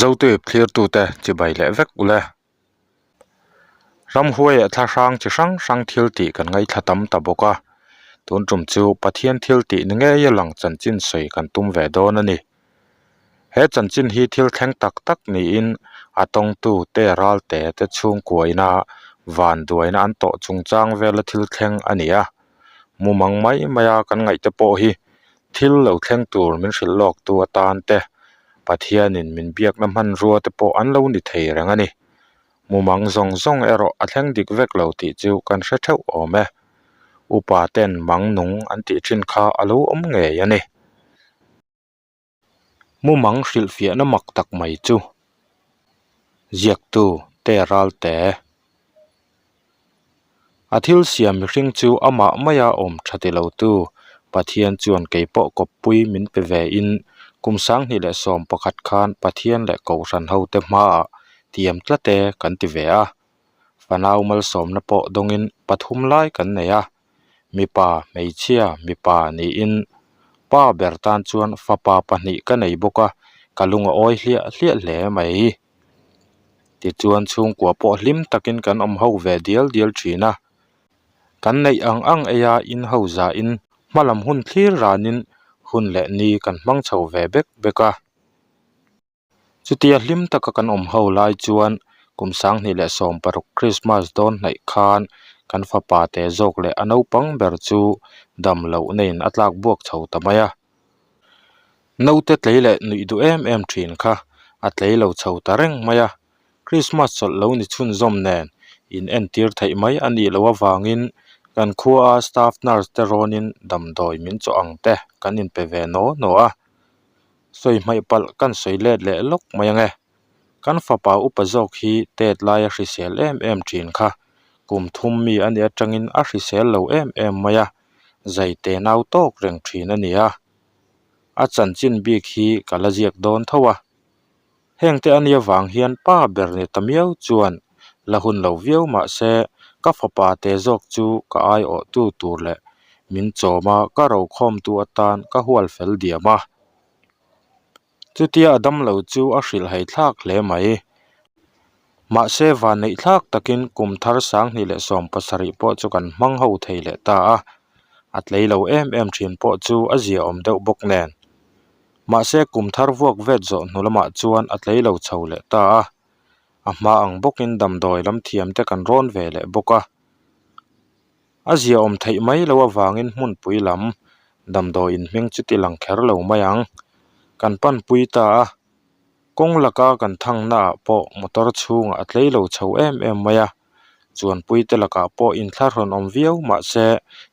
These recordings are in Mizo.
Zotip thlirtute chibai leh vek ule. Ramhuai ah thla hrang chi hrang hrang thil tih kan ngaithla tam ta bawk a, tun tum chu Pathian thil tih ni ngei a lang chanchin sawi kan tum ve dawn a ni. He chanchin hi thil thleng tak tak niin a tawngtu te ralte te chhungkuaina vanduaina an tawh chungchang vela thil thleng a ni a, mumang mai maia kan ngaihte pawh hi thil lo thleng tur min hrilh lawk tu atan te Pathianin min biakna hmanrua te pawh an lo ni thei reng a ni. Mumang zawng zawng erawh a thleng dik vek lo tih chu kan hre theuh awm e. Upa ten mang nung an tih thin kha a lo awm ngei a ni. Mumang hrilhfiahna mak tak mai chu ziaktu te ralte. A thil siam mihring chu amah maia awm tha ti lotu Pathian chuan kei pawh kawppui min pe ve in kum 2011 khan Pathian leh Kohhran hote hmaah tiam tlat e kan ti ve a. Fanau malsawmna pawh dawngin pathum lai kan nei a, mipa, hmeichhia, mipa niin pa ber tan chuan fapa pahnih ka nei bawk a, ka lung a awi hliah hliah hle mai. Tichuan chhungkua pawh hlim takin kan awm ho ve dial dial thin a, kan neih ang ang eia in ho zahin hmalam hun thlir ranin hun leh ni kan hmang chho ve bek bek a. Chutia hlim taka kan awm ho lai chuan kum 2016 Krismas dawn hnaih khan kan fapa te zawk leh a naupang ber chu dam loh neiin a tlak buak chho ta mai a. Naute tlei leh nuih duh em em thin kha a tlei lo chho ta reng mai a, Krismas chawlh lo ni chhunzawm nen in entir theih mai a nih loh avangin kan khua a staff nurse te rawnin damdawi min chawh ang te kan inpe ve naw naw a. Sawi hmaih palh kan sawi let leh lawk mai ang e. Kan fapa upa zawk hi tet laia hrisel em em thin kha kum thum mi a nih atangin a hrisel lo em em mai a, zai te nau tawk reng thin a ni a. A chanchin bik hi ka la ziak dawn tho a. Hengte a nia vang hian pa ber ni ta miau chuan la hun lo viau mah se ka fapa te zawk chu ka aiawhtu tur leh min chawm a ka rokhawmtu atan ka hual fel diam a. Chutia a dam lo chu a hrilhhai thlak hle mai. Mahse vanneih thlak takin kum thar 2017 pawh chu kan hmang ho thei leh ta a, a tlei lo em em thin pawh chu a ziaawm deuh bawk nen. Mahse kum thar vuak vet zawh hnu lamah chuan a tlei lo chho leh ta a, a hma ang bawkin damdawi lam thiam te kan rawn ve leh bawk a. A ziaawm theih mai loh avangin hmunpui lam damdawi inhming chu ti lang kher lo mai ang. Kan panpui ta a, kawng laka kan thangnaah pawh motor chhungah a tlei lo chho em em mai a, chuanpuite lakah pawh inthlahrun awm viau mah se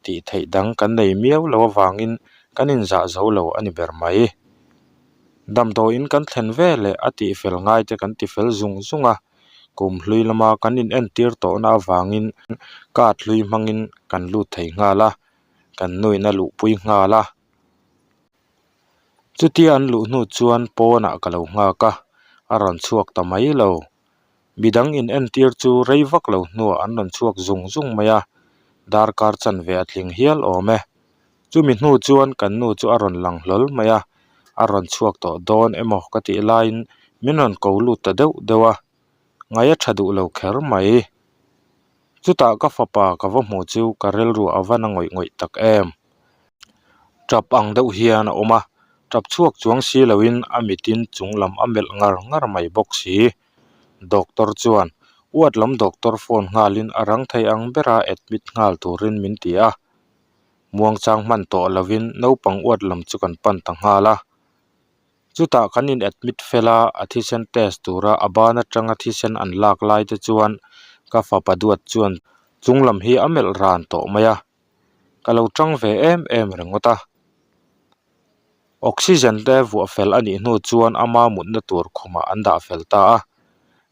tih theih dang kan nei miau loh avangin kan inzah zo lo a ni ber mai. Damdawiin kan thlen ve leh a tihfel ngaite kan tifel zung zung a. Kum hlui lama kan in entir tawhna avangin card hlui hmangin kan lut thei nghal a, kan nuin a luhpui nghal a. Chutia an luh hnu chuan pawnah ka lo nghak a, a rawn chhuak ta mai lo. Midang in entir chu rei vak lo hnuah an rawn chhuak zung zung mai a, darkar chanve a tling hial awm e. Chumi hnu chuan kan nu chu a rawn lang hlawl mai a, a rawn chhuak tawh dawn emaw ka tih laiin min rawn ko lut ta deuh deuh a, ngaih a tha duh lo kher mai. Chutah ka fapa ka va hmuh chu ka rilru a va na ngawih ngawih tak em. Tap ang deuh hian a awm a, tap chhuak chuang si loin a mitin chung lam a melh ngar ngar mai bawk si. Doctor chuan uat lam doctor phone nghalin a rang thei ang bera admit nghal turin min ti a. Muangchang hman tawh lovin naupang uat lam chu kan pan ta nghal a. Chutah kan in admit fel a, a thisen test tura a ban atanga thisen an lak lai te chuan ka fapa duat chuan chung lam hi a melh ran tawh mai a, ka lo tang ve em em ringawt a. Oxygen te vuah fel a nih hnu chuan ama mutna tur khumah an dah fel ta a,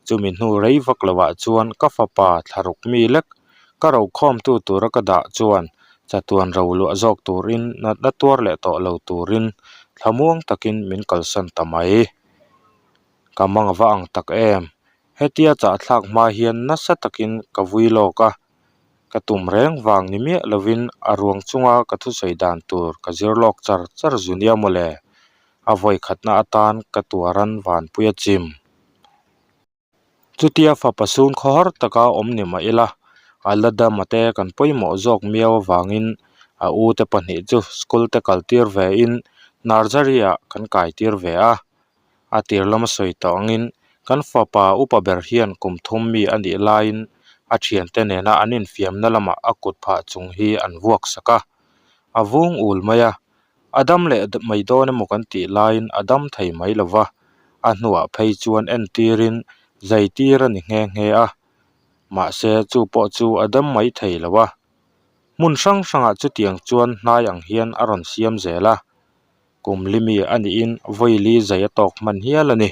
chumi hnu rei vak lovah chuan ka fapa thlaruk mi lek ka rokhawmtu tura ka dah chuan chatuan ro luah zawk turin natna tuar leh tawh lo turin thlamuang takin min kalsan ta mai. Ka mang va ang tak em, hetia chahthlak hma hian nasa takin ka vui lawk a. Ka tum reng vang ni miah lovin a ruang chunga ka thusawi dan tur ka zir lawk char char zu nia mawle. A vawi khatna atan ka tuaran vanpui a chim. Chutia fapa sun khawhar taka awm ni mah ila, a la dama te kan pawimawh zawk miau avangin a u te pahnih chu school te kal tir ve in nursery ah kan kai tir ve a. A tir lama sawi tawh angin kan fapa upa ber hian kum thum mi a nih laiin a thiante nena an infiamna lamah a kut phah chung hi an vuak sak a, a vung ul mai a. A dam leh mai dawn emaw kan tih laiin a dam thei mai lo va, a hnuah phei chuan entirin zai tir a ni nghe nghe a, mahse chu pawh chu a dam mai thei lo a. Hmun hrang hrangah chutiang chuan hnai ang hian a rawn siam zel a, kum limi a niin vawili zai a tawk hman hial a ni.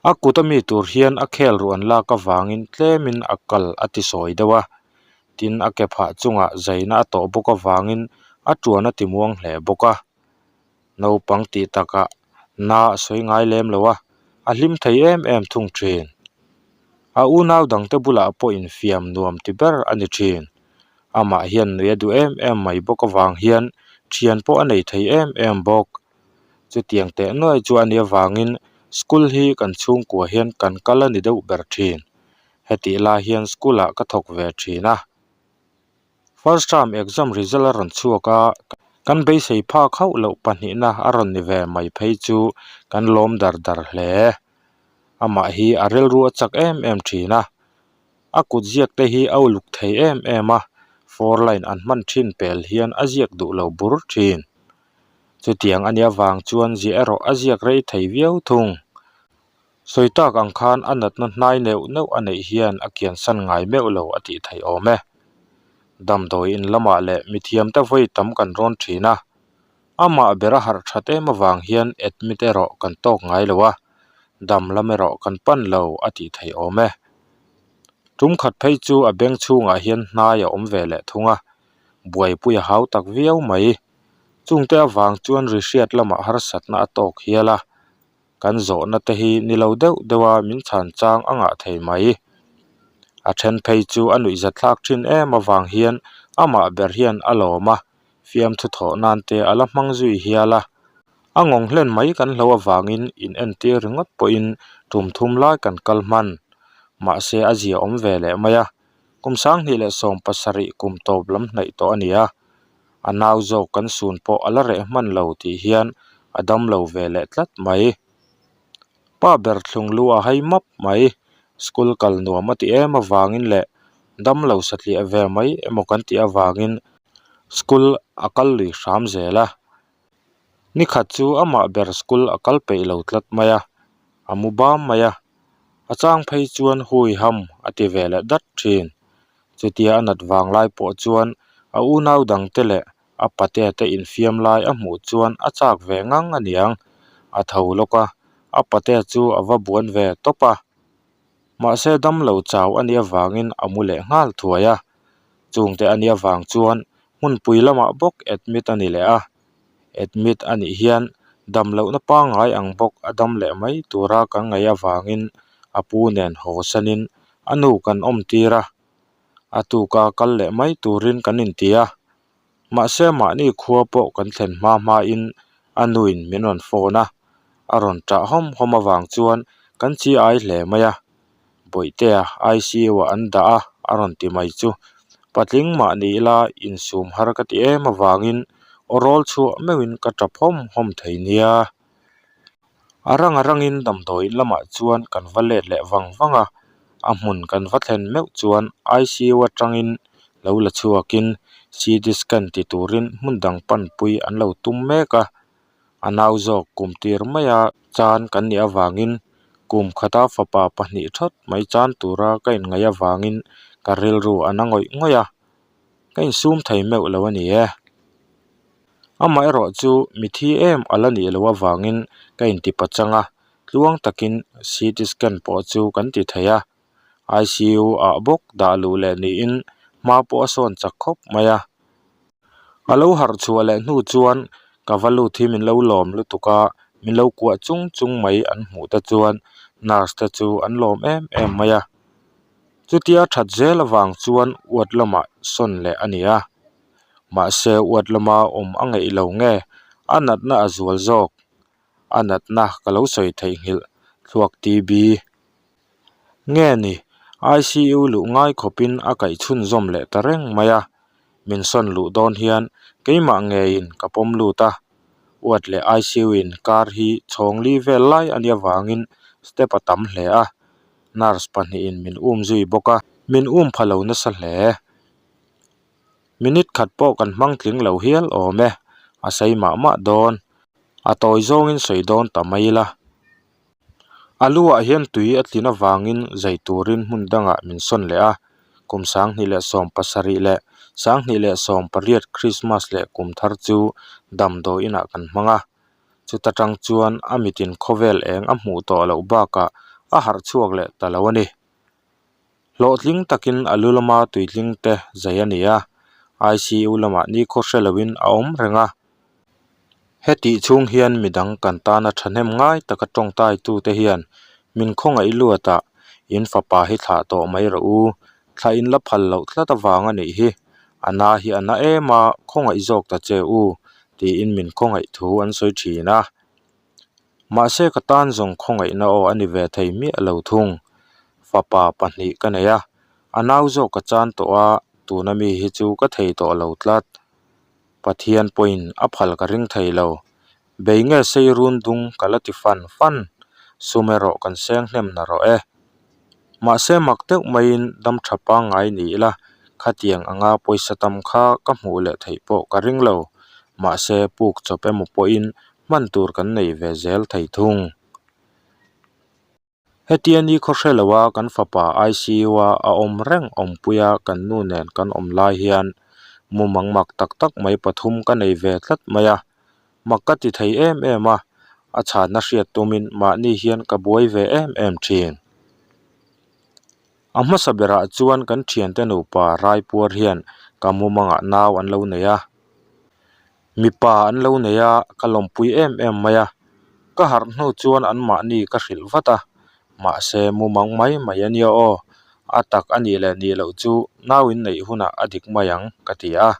A kut ami tur hian a khel ruh an lak avangin tlemin a kal a ti sawi deuh a, tin a ke phah chungah zaina a tawh bawk avangin a tuan a ti muang hle bawk a. Naupang tih takah na a sawi ngai lem lo a, a hlim thei em em thung thin. A unau dangte bulah pawh infiam nuam ti ber a ni thin. Amah hian nuih a duh em em mai bawk avang hian thian pawh a nei thei em em bawk. Chutiang teh nuai chu a nih avangin school hi kan chhungkua hian kan kal a ni deuh ber thin. Hetih lai hian school ah ka thawk ve thin a. First term exam result a rawn chhuak a, kan beisei phak hauh loh pahnihna a rawn ni ve mai phei chu kan lawm dar dar hle. Amah hi a rilru a chak em em thin a. A kut ziak te hi a uluk thei em em a, four line an hman thin pel hian a ziak duh lo bur thin. Chutiang a nih avang chuan ziah erawh a ziak rei thei viau thung. Sawi tak ang khan a natna hnai neuh neuh a neih hian a kiansan ngai meuh lo a tih theih awm e. Damdawi in lamah leh mithiamte vawi tam kan rawn thin a, amah ber a harh that em avang hian admit erawh kan tawk ngai lo a, dam lam erawh kan pan lo a tih theih awm e. Tum khat phei chu a beng chhungah hian hnai a awm ve leh thung a, buaipui a hau tak viau mai. Chungte avang chuan ri hriat lamah harsatna a tawk hial a, kan zawhna te hi ni lo deuh deuh a min chhan chang a ngah thei mai. A then phei chu a nuihzat thlak thin em avang hian amah ber hian a lawm a, fiamthu thawh nan te a la hmang zui hial a. A ngawng hlen mai kan hlo avangin in entir ringawt pawhin tum thum lai kan kal hman. Mahse a zia awm ve leh mai a, kum 2017 kum tawp lam hnaih tawh a ni a. A nau zawk kan sun pawh a la reh hman lo tih hian a dam lo ve leh tlat mai. Pa ber thlung lu a hai map mai. School kal nuam a ti em avangin leh dam lo satliah ve mai emaw kan tih avangin school a kal lui hram zel a. Nikhat chu amah ber school a kal peih lo tlat mai a, a mu bam mai a. A chang phei chuan hui ham a ti ve leh dat thin. Chutia a nat vang lai pawh chuan a unau dangte leh a patea te infiam lai a hmuh chuan a chak ve ngang a niang. A tho lawk a, a patea chu a va buan ve tawp a. Mahse damlo chau a nih avangin a mu leh nghal thuai a. Chungte a nih avang chuan hmunpui lamah bawk admit a ni leh a. Admit a nih hian damlohna pangngai ang bawk a dam leh mai tura kan ngaih avangin a pu nen haw sanin a nu kan awm tir a, a tuka kal leh mai turin kan inti a. Mahse mahni khua pawh kan thlen hma hmain a nuin min rawn phone a, a rawn ṭah hawm hawm avang chuan kan chi ai hle mai a. Bawihtea ICU ah an dah a, a rawn ti mai chu. Patling mahni ila insum har ka ti em avangin aw rawl chhuah meuhin ka ṭap hawm hawm thei nia. A rang a rangin damdawiin lamah chuan kan va let leh vang vang a, a hmun kan va thlen meuh chuan ICU atangin lo la chhuakin CT scan ti turin hmun dang panpui an lo tum mek a, a nau zawk kum tir maia chan kan nih avangin kum khata fapa pahnih thawt mai chan tura ka inngaih avangin ka rilru a na ngawih ngawih a, ka insum thei meuh lo a ni e. Amaherawh chu mithi em a la nih loh avangin ka inti pachang a, tluang takin CT scan pawh chu kan ti thei a. ICU ah bawk dah luh leh niin hma pawh a sawn chak khawp mai a. A lo harh chhuah leh hnu chuan ka va lut hi min lo lawm lutuk a, min lo kuah chung chung mai an hmuh te chuan nurse te chu an lawm em em mai a. Chutia that zel avang chuan ward lamah sawn leh a ni a. Mahse ward lama awm a ngeih lo nge a natna a zual zawk. A natna ka lo sawi theihnghilh thluak TB. Nge ni, ICU luh ngai khawpin a kaih chhunzawm leh ta reng mai a, min sawn luh dawn hian keimah ngeiin ka pawm lut a, Uat leh ICU in kar hi chhawng li vel lai a nih avangin step a tam hle a, nurse pahnihin min um zui bawk a, min um pha lo nasa hle. Minute khat pawh kan hmang tling lo hial awm e, a sei mah mah dawn, a tawi zawngin sawi dawn ta mai ila. A luah hian tui a tlin avangin zai turin hmun dangah min sawn leh a, kum 2017 leh 2018 Krismas leh kum thar chu damdawi inah kan hmang a, chuta tang chuan a mitin khawvel eng a hmuh tawh loh bakah a harh chhuak leh ta lo a ni. Hlawhtling takin a lu lama tuitling te zai a ni a, ICU lamah nikhaw hre loin a awm reng a. Hetih chhung hian midang kan tana thahnem ngai taka tawngtaitute hian min khawngaih luatah in fapa hi thlah tawh mai rawh u, thlah in la phal loh tlat avang a nih hi, a na hi a na em a, khawngaih zawk ta che u, tiin min khawngaih thu an sawi thin a. Mahse ka tan zawng khawngaihna aw a ni ve thei miah lo thung. Fapa pahnih ka nei a, a nau zawk ka chan tawh a, tuna mi hi chu ka thei tawh lo tlat. Pathian pawhin a phal ka ring thei lo. Bei nge sei run dung ka la ti fan fan, sum erawh kan seng hnem na rawh e. Mahse mak deuh maiin dam tha pangngai ni ila, khatiang anga pawisa tam kha ka hmuh leh theih pawh ka ring lo. Mahse puk chawp emaw pawhin hman tur kan nei ve zel thei thung. Hetia ni khaw hre loa kan fapa ICU a a awm reng awmpuia kan nu nen kan awm lai hian mumang mak tak tak mai pathum ka nei ve tlat mai a, mak ka ti thei em em a, a chhanna hriat tumin mahni hian ka buai ve em em thin. A hmasa berah chuan kan thiante nupa Raipuar hian ka mumangah nau an lo nei a. Mipa an lo nei a, ka lawmpui em em mai a. Ka harh hnu chuan anmahni ka hrilh vat a, mahse mumang mai mai a nia aw, a tak a nih leh nih loh chu nau in neih hunah a dik mai ang ka ti a.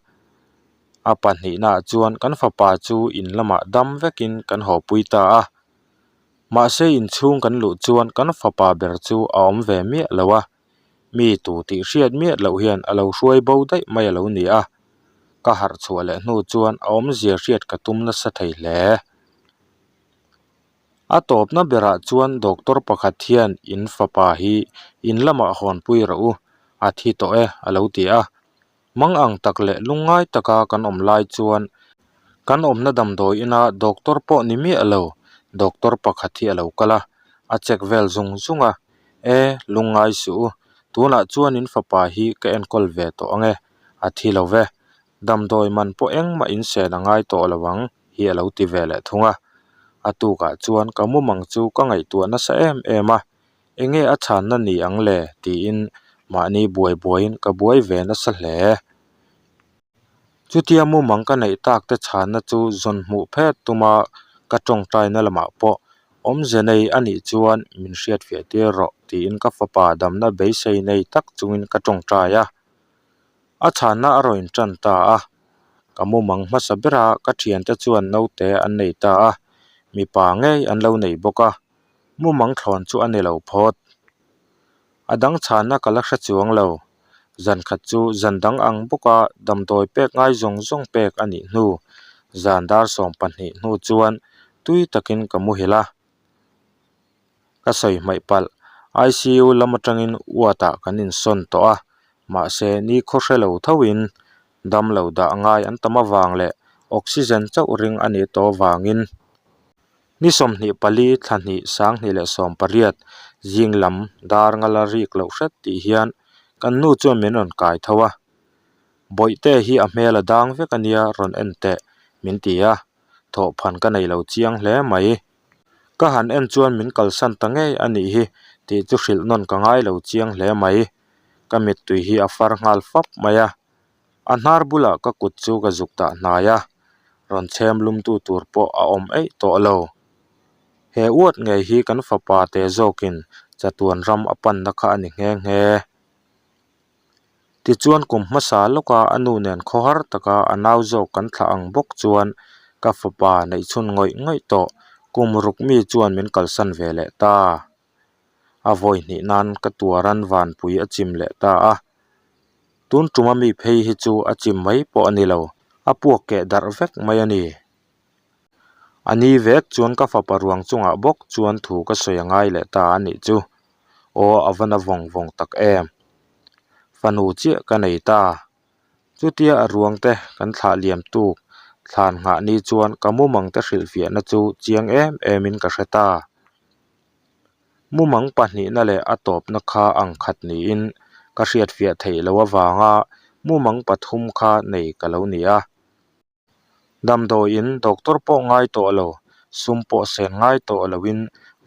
A pahnihnaah chuan kan fapa chu in lamah dam vekin kan hawpui ta a. Mahse inchhung kan luh chuan kan fapa ber chu a awm ve miah lo a. Mi tu tih hriat miah loh hian a lo hruai bo daih mai a lo ni a, ka harh chhuah leh hnu chuan a awmzia hriat ka tum nasa thei hle. A tawpna berah chuan doctor pakhat hian in fapa hi in lamah hawnpui rawh u, a thi tawh e a lo ti a. Mang ang tak leh lungngai taka kan awm lai chuan kan awmna damdawi ina doctor pawh ni miah lo, doctor pakhat hi a lo kal a, a check vel zung zung a, E, lungngai suh u, tunah chuan in fapa hi ka enkawl ve tawh ang e, a thi lo ve, damdawi man pawh engmah in sen a ngai tawh lo ang hi a lo ti ve leh thung a. A tukah chuan ka mumang chu ka ngaihtuah nasa em em a, Enge a chhanna ni ang le? tiin mahni buai buaiin ka buai ve nasa hle. Chutia mumang ka neih tak te chhanna chu zawn hmuh phet tuma ka tawngtaina lamah pawh awmze nei a nih chuan min hriatfiah tir rawh tiin ka fapa damna beisei nei tak chungin ka tawngtai a. A chhanna a rawn intan ta a, ka mumang hmasa bera ka thiante chuan naute an nei ta a, mipa ngei an lo nei bawk a. Mumang thlawn chu a ni lo phawt. A dang chhanna ka la hre chuang lo. Zan khat chu zan dang ang bawka damdawi pek ngai zawng zawng pek a nih hnu, zan dar 12 hnu chuan tui takin ka muhil a. Ka sawi hmaih palh, ICU lam atangin ward ah kan insawn tawh a, mahse nikhaw hre lo thoin damlo dah ngai an tam avang leh oxygen chauh ring a nih tawh avangin Ni 24 thla hnih 2018 zing lam dar ngala rik loh hret tih hian kan nu chuan min rawn kai tho a, Bawihte hi a hmel a dang vek a nia rawn en teh min ti a, thawhphan ka nei lo chiang hle mai. Ka han en chuan min kalsan ta ngei a nih hi tih chu hrilh nawn ka ngai lo chiang hle mai. Ka mittui hi a far nghal fap mai a. A hnar bulah ka kut chu ka zuk dah hnai a, rawn chhem lumtu tur pawh a awm eih tawh lo. He uat ngei hi kan fapa te zawkin chatuan ram a panna kha a ni nghe nghe. Tichuan kum hmasa lawka a nu nen khawhar taka a nau zawk kan thlah ang bawk chuan ka fapa neihchhun ngawih ngawih tawh. Kum ruk mi chuan min kalsan ve leh ta. A vawi hnih nan ka tuaran vanpui a chim leh ta a. Tun tuma mi phei hi chu a chim mai pawh a ni lo, a puak keh darh vek mai a ni. A ni vek chuan ka fapa ruang chungah bawk chuan thu ka sawi a ngai leh ta a nih chu. Aw a va na vawng vawng tak em. Fanu chiah ka nei ta. Chutia a ruang te kan thlah liam tuk thlan nghah ni chuan ka mumang te hrilhfiahna chu chiang em em in ka hre ta. Mumang pahnihna leh a tawpna kha ang khat niin ka hriatfiah theih loh avanga mumang pathum kha nei ka lo ni a. Damdawiin doctor pawh ngai tawh lo, sum pawh sen ngai tawh loin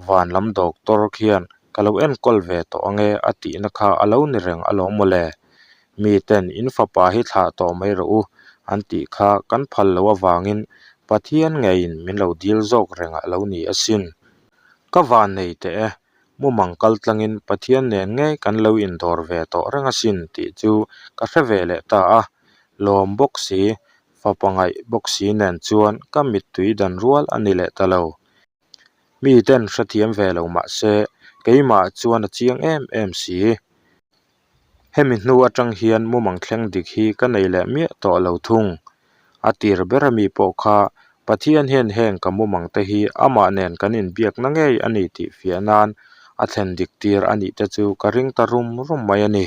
van lam doctor khian ka lo enkawl ve tawh ange a tihna kha a lo ni reng alawm mawle. Miten in fapa hi thlah tawh mai rawh u an tih kha kan phal loh avangin Pathian ngeiin min lo dil zawk reng a lo ni asin. Ka van nei teh e, mumang kal tlangin Pathian nen ngei kan lo indawr ve tawh reng asin tih chu ka hre ve leh ta a, lawm bawk si, fapa ngaih bawk si nen chuan ka mittui dan rual a ni leh ta lo. Miten hrethiam ve lo mah se keimah chuan a chiang em em si. Hemi hnu atang hian mumang thleng dik hi ka nei leh miah tawh lo thung. A tir ber ami pawh kha Pathian hian heng ka mumang te hi amah nen kan inbiakna ngei a ni tih fiah nan a thlen dik tir a nih te chu ka ring ta rum rum mai a ni.